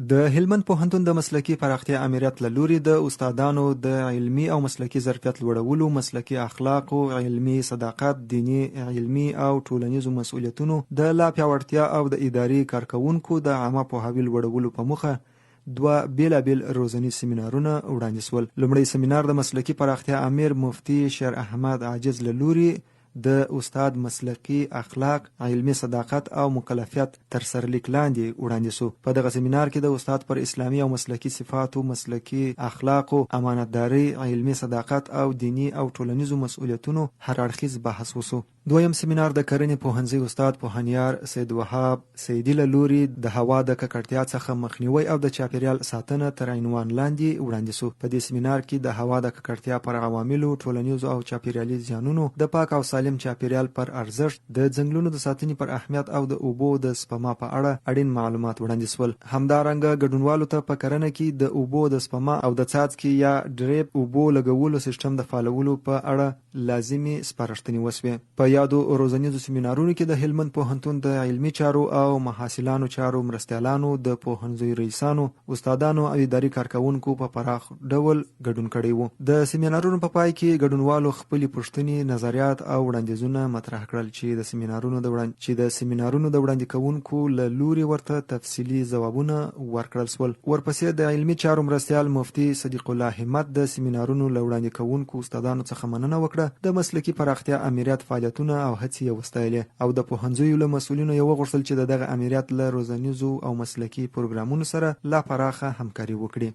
د هلمند پوهنتون د مسلکي پراختیا آمریت له لوري د استادانو د علمي او مسلکي ظرفیت لوړولو، مسلکي اخلاقو، علمي صداقت، دیني، علمي او ټولنیزو مسؤلیتونو د لا پیاوړتیا او د اداري کارکوونکو د عامه پوهاوي لوړولو په موخه دوه بېلابېل روزنیز سیمینارونه وړاندې شول. لومړی سیمینار د مسلکي پراختیا آمر مفتي شیر احمد عاجز له لوري د استاد مسلکي اخلاق، علمي صداقت او مکلفیت تر سرلیک لاندې وړاندې شو. په دغه سیمینار کې د استاد پر اسلامي او مسلکي صفاتو، مسلکي اخلاقو، امانتدارۍ، علمي صداقت او دیني او ټولنیزو مسؤلیتونو هر اړخیز بحث وشو. دویم سیمینار د کرنې پوهنځي استاد پوهنیار سید وهاب سیدي له لوري د هوا د ککړتیا څخه مخنیوی او د چاپیریال ساتنه تر عنوان لاندې وړاندې شو. په دې سیمینار کې د هوا د ککړتیا پر عواملو، ټولنیزو او چاپیریالي زیانونو، د پاک او سالم چاپیریال پر ارزښت، د ځنګلونو د ساتنې پر اهمیت او د اوبو د سپما په اړه اړین معلومات وړاندې شول. همدارنګه ګډونوالو ته په کرنه کې د اوبو د سپما او د څاڅکي یا ډریپ اوبو لګولو سیسټم د فعالولو په اړه لازمې سپارښتنې وشوې. په یادو روزنیزو سیمینارونو کې د هلمند پوهنتون د علمي چارو او محصلانو چارو مرستیالانو، د پوهنځیو رئیسانو، استادانو او اداري کارکوونکو په پراخ ډول ګډون کړی وو. د سیمینارونو په پای کې ګډونوالو خپلې پوښتنې، نظریات او وړاندیزونه مطرح کړل چې د سیمینارونو د وړاندې چې د سیمینارونو د وړاندې کوونکو له لوري ورته تفصیلي ځوابونه ورکړل شول. ورپسې د علمي چارو مرستیال مفتي صدیق الله همت د سیمینارونو له وړاندې کوونکو استادانو څخه مننه وکړه، د مسلکي پراختیا آمریت فعالیتونه او هڅې یې وستایلې او د پوهنځیو له مسؤلینو یې وغوښتل چې د دغه آمریت له روزنیزو او مسلکي پروګرامونو سره لا پراخه همکاري وکړي.